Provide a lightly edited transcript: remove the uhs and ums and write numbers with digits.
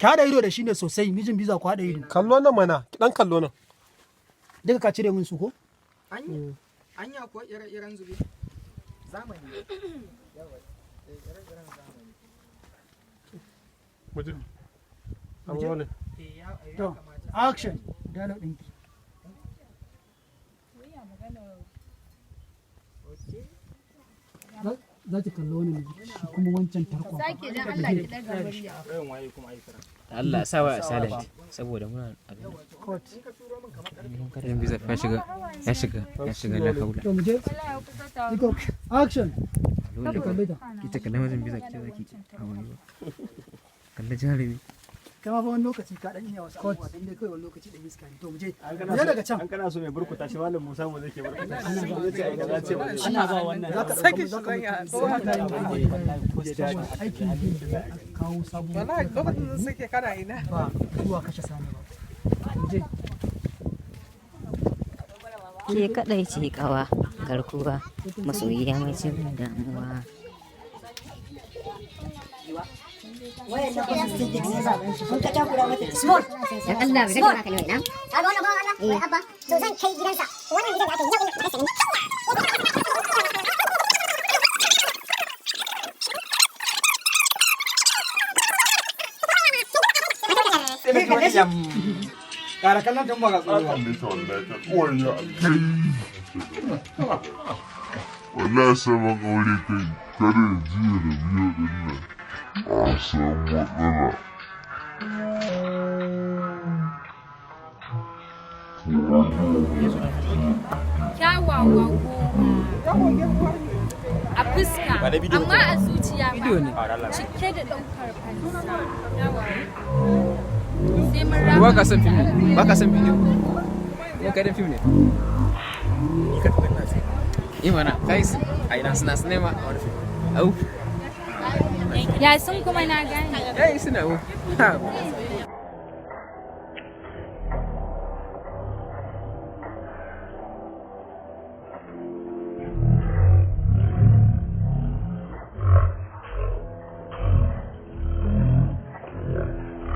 Ki haɗa ido da shi ne sosai, mijin biza, ku haɗa ido. Kallo nan mana, ki dan kallo nan. Duka ka cire min su ko? Anya, anya kuwa ire-iren zube. Zamani. Yawa, ire-iren zamani. Muje. Amma wani. Eh, ya ya To, kamata. action. Dialogue ɗinki. Okay. Za ki kalli wani ne, shi kuma wancan tarkon. Sake dan Allah ki daga murya. Allah sa wa silent saboda muna abin nan. Cut. In ka turo min kamar karfe Karin biza ya shiga, ya shiga, ya shiga, la haula. To, mu je. Wallahi ya kusa ta. Iko, action. Dole Ki kalle ta. ki ta kalla wajen biza, ki zaki hawaye ba. Kalla jarumi. Kai ma fa wani lokaci ka dan iya wasu abubuwa, dan dai kawai wani lokaci dan iska ne. To, mu je. Mu je daga can. An kana so mai burkuta shi, Malam Musa mu zai ke burkuta shi, zai ce ai kaza ce ba zai. Ana ba wannan. Za ka saki shi zan yi aikin bin da aka kawo sabon. Wallahi lokacin da suke kana ina. Ba zuwa kashe sani ba. Mu je. Ke kaɗai ce ƙawa, garkuwa, masoyiya mai cin damuwa. Small. Dan Allah bai rage maka ne na? Kaga wannan bawan Allah, wai Abba, to zan kai gidansa. Wannan gidan da aka yi yau ina masa. Ƙara kallon tun ba ga tsoro ba. Kalle ta, wallahi ta uwar kai. Wallahi sabon aure kai, kada ya ji ya rabu yau din nan. A samu matsala. Kyawawa 10 a fuska, amma a zuciya ba cike da ɗaukar fansa. Kyawawa. Sai mun rama. Ba ka son fim ne? Ba ka son bidiyo? Ko kai dan fim ne? Eh mana, kai a ina suna sinema. Au. Ya sun kuma na gane. Eh, suna au. Ha.